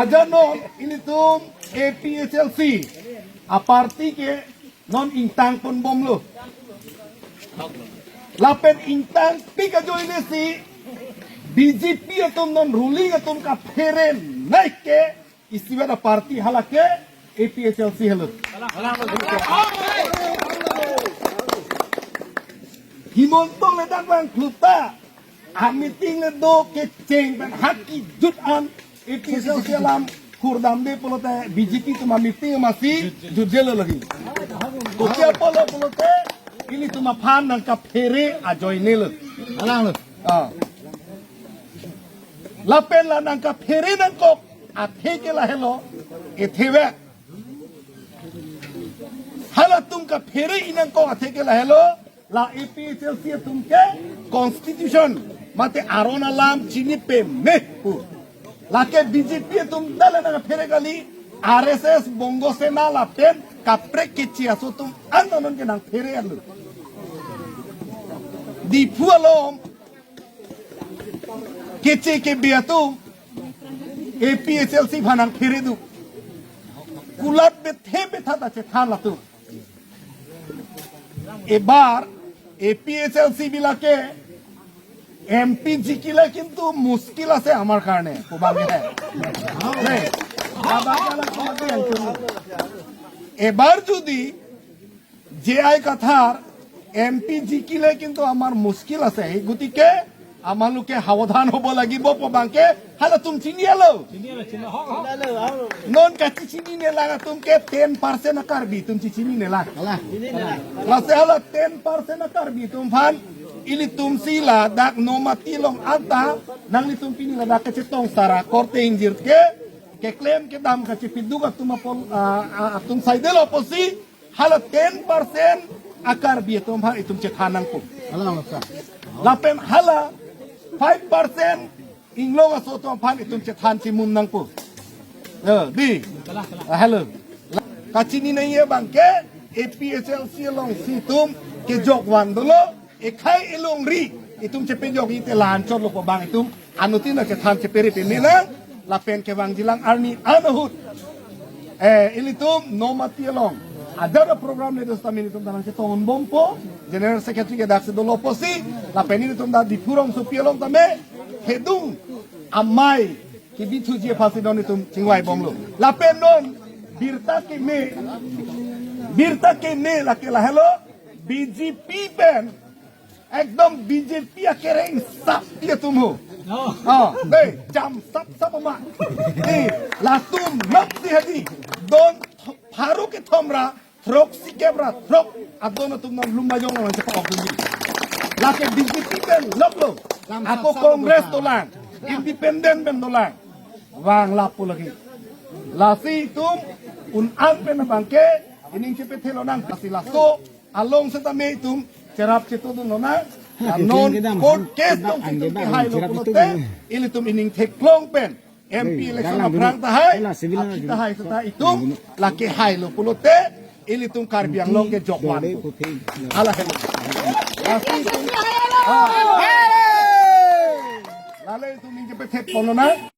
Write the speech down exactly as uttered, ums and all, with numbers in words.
Ajat non ilitum A P H L C a-party ke non ingtang ponbomlo. Lapen ingtangpik ajoine si B J P atum non ruling atum kaphere nai ke isivet a-party hala ke A P H L C helo. Himanta le dak vangkluta a-meeting le do kecheng pen haki jut an A P H L C alam kurdamde pulote B J P atum a-meeting masi jutdelo lagi. Kopi apotlo pulote ilitum aphan nangkaphere ajoinelo. Alanglo. Ah. Lapen la nangkaphere nangkok athe ke lahelo, ethevek. Halatum kaphere-i nangkok athe ke lahelo, la A P H L C atum ke constitution mate aron alam chini peme pu. Lake B J P atum dala nangphere kali, R S S, Bongo Sena lapen kaprek keche aso atum an non ke nangphere arlo. Diphu along keche kebe atum A P H L C aphan nangphere do. Kulat bethe betha ta chethan latum. এবার এপিএইচএলসি বিলাকে এমপি জিকিলে কিন্তু মুশকিল আছে আমার কাৰণে, ক'বাগে। দেই, এবাৰ যদি জে আই কাথাৰ এমপি জিকিলে কিন্তু আমাৰ মুশকিল আছে। সেই গতিকে আপোনালোকে সাৱধান হ'ব লাগিব, পবাংকে হালা তুম চিনিয়ালো। Non kachichini nelang atum ke ten percent a-Karbi atum chichini nelang. Alah. Lasi hala ten percent a-Karbi atum aphan ilitum si ladak Nomati along anta nanglitum pini ladak kachetong sara korte ingjir ke keklem kedam kachepiduk atum apon, ah, ah, atum saidelo apotsi hala ten percent a-Karbi atum aphan itum chethan nangpo. Alah, sir. Lapen hala five percent inglong aso atum aphan itum chethan chimum nangpo. Eh, di. Ah, hello. Kachini nangji abangke, APHLC alongsi itum kejok van dolo, ekhei elongri, itum chepejokji te la-anchotlo pabang itum, anuttin chethan chepere peme nang, lapen kevangjilang arni an ahut. Eh, ilitum Nomati along. Ajat a-program le dos tamin itum ta nangchetong bompo, General Secretary ke daksi dolo apotsi, lapen ilitum ta Diphu rongsopi along tame, hedung, amei, kebithuji aphansi non itum chingvai bomlo. Lapen non, birta keme, birta keme lake lahelo, BJP pen, ekdom BJP akereng sap dia tum ho. Oh. Ah, dei, jam sap sap ama. Dei, latum nok si hadi, don th-, pharo kethom ra, throksi kep ra, throk, adon atum non lumba jong non chepa ok dun. Lake BJP pen loklo. Ako Congress dolang, independent pen dolang. Vang lapu lagi. Lasi itum un-an pen abangke, ining chepethelo nang, lasi laso, along setame itum, cherap chetodun lonang, non court case tong itum kehailo pulote, ilitum ining theklong pen, MP election aphrang tahai, aphi tahai seta itum, lake hailo pulote, ilitum Karbi Anglong kejok van. Hala helo. Lasi itum, ah. Lale itum ining chepethepon lonang.